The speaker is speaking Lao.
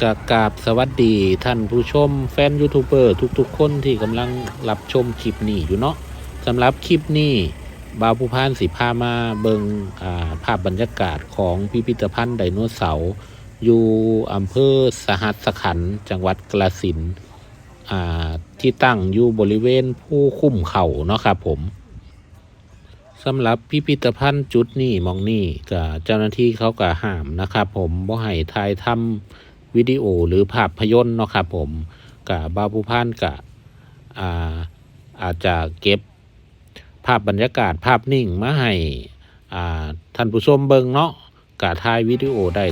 ກະກາບສະຫວັດດີທ່ານຜູ້ຊົມ ແຟນຢູທູບເບີທຸກໆຄົນທີ່ກຳລັງຮັບຊົມຄລິບນີ້ຢູ່ເນາະ. ສຳລັບຄລິບນີ້ ບ່າວພູພານຊິພາມາເບິ່ງ ອາ ພາບບັນຍາກາດຂອງພິພິທະພັນໄດໂນເສົາ ຢູ່ອຳເພີສະຫັດສະຂັນ ຈັງຫວັດກາລະສິນ ອາ ທີ່ຕັ້ງຢູ່ບໍລິເວນພູຄຸ້ມເຂົ້າເນາະຄັບຜົມ. ສຳລັບພິພິທະພັນຈຸດນີ້ ໝ່ອງນີ້ກະເຈົ້າໜ້າທີ່ເຂົາກະຫ້າມນະຄັບຜົມ ບໍ່ໃຫ້ຖ່າຍທຳວິດີໂອ ຫຼື ພາບພະຍົນເນາະຄັບຜົມ. ກະບ່າວພູພານກະ ອາ ອາດຈະເກັບພາບບັນຍາກາດ ພາບນິ່ງມາໃຫ້ ອາ ທ່ານຜູ້ຊົມເບິ່ງເນາະ. ກະຖ່າຍວິດີໂອໄດ້